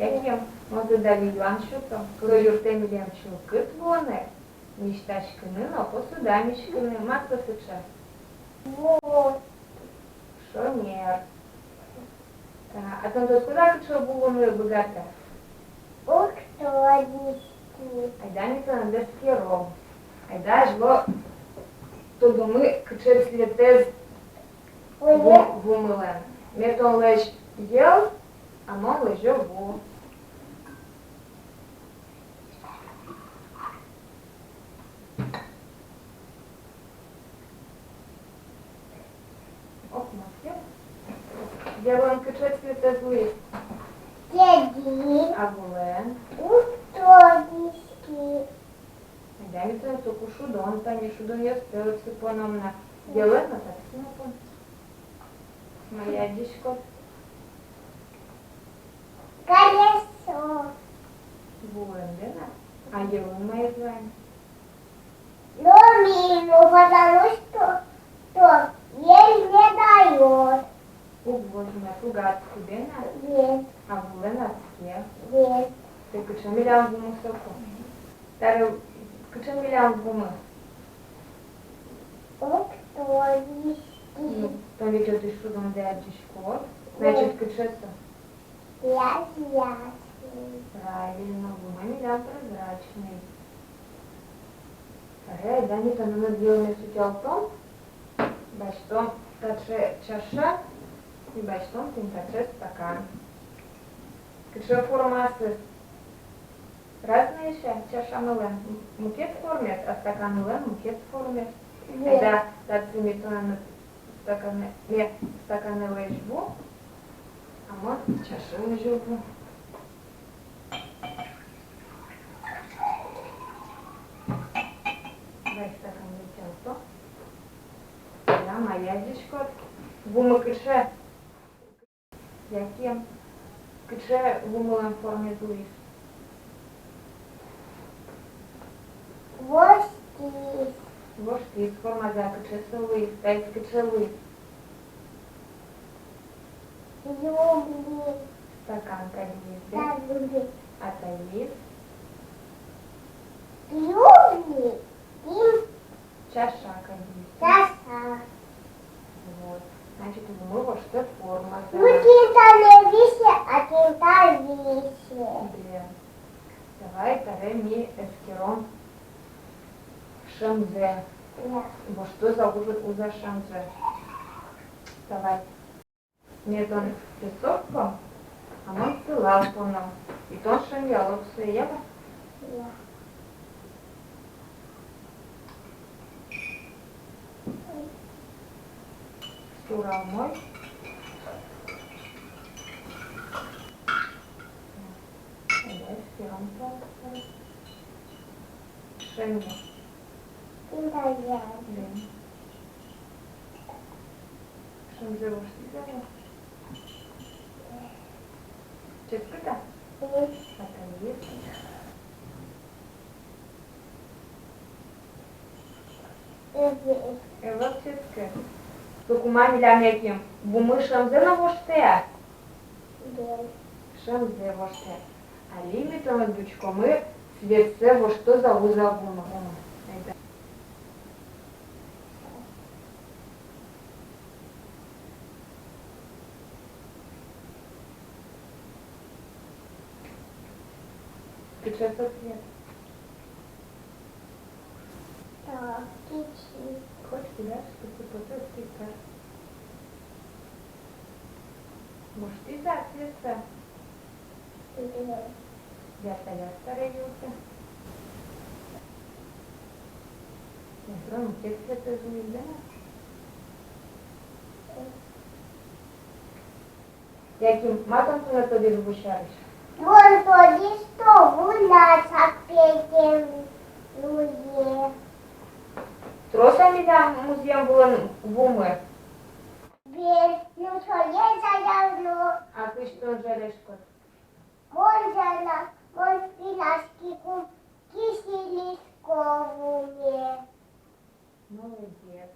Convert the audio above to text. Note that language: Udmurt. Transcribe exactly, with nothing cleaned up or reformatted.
Яким, мон тонэ али юан сёто. Кылёз юртэ милем чылкыт вуыны, миськытъяськыны но посуда миськыны. Мар со сыӵе? Ву. Шонер. А, а тон тодӥськод-а, кыӵе ву луыны быгатэ? Уг тодӥськы. Айда ми тонэ эскером. Айда азьло тодомы, кыӵе цветэз ву-, вумылэн. Ме тонлэсь йӧл, а мон лэзё ву. Ок, мар ке. Йӧллэн кыӵе цветэз луиз? Кедри. А вулэн? Уг тодӥськы. Айда ми тонэ соку шудон, тани шудонъёсты отчы поном на. Йӧллэн но татчы но пон. Мае адӟиськод? Колесо. Вулэн, да? А йӧллэн маиз вань? Домино, потому что, что ель не даёт. Уг возьмы, уг адске, да? Нет. А вулэн адске? Нет. Тӥ кыӵе милям вумы соку? Табере кыӵе милям вумы? Уг тодӥськы. Ну, тон ведь отысь шудонзэ адӟиськод. Значит, кыӵе со? Прозрачный. Правильно, вумы милям прозрачный. Табере айда ми тонэ йӧлмес утялтом. Басьтом таӵе чаша и басьтом тӥни таӵе стакан. Кыӵе формаосыз? Разные ча-, чашамылэн мукет формаез, а стаканмылэн мукет формаез. Мгм. Айда татчы ми тонэ стаканэ, ме стаканэ лэзь ву, а мон чашае лэзё ву. Вай стаканэ утялто. Айда, мае адӟиськод? Вумы кыӵе? Яким, кыӵе вумылэн формаез луиз? Воштӥз. Воштӥз формазэ, а кыӵе со луиз? Таиз кыӵе луиз? Юбилей. Стакан кадь вуиз, да? Да, юбилей. А таиз? Юбилей. Чаша кадь вуиз. Чаша. Вот. Значит, вумы воштэ формазэ. Ну, тӥни та но висе, а тӥни та висе. Бен. Давай, табере ми эскером шӧмзэ. Я. Воштоз-а уз-а шӧмзэ. Давай. Ме тонэ песок пон, а мон сылал поно. И тон шӧмъялод сое, яра? Я. Сурал мой. Давай, сферон пон. Шӧмъя. Шӧмзэ воштӥз-а? Ческыт-а? Атаез. Ӧвӧл ческыт. Соку ма милям, Яким, вумы шӧмзэ но воштэ-а? Шӧмзэ воштэ. Али ми тонэ учкомы, цветсэ воштоз-а, уз-а вумы. Айда. Кыӵе со цвет? Так, кыӵе. Хоть куда, что ты потом ты кар. Воштӥз-а цветсэ? Мгм. Ярса-ярса регился. Мгм. Мгм. Яким, ма тон туннэ тодӥд ву сярысь? Мон тодӥ, что ву на сак петэн луэ. Трос-а милям музъем вылын вумы? Бен, ну, сое жаляно. А кызьы тон жаляськод? Мон жаля-, мон пинаськи кум кисилисько вуме. Молодец.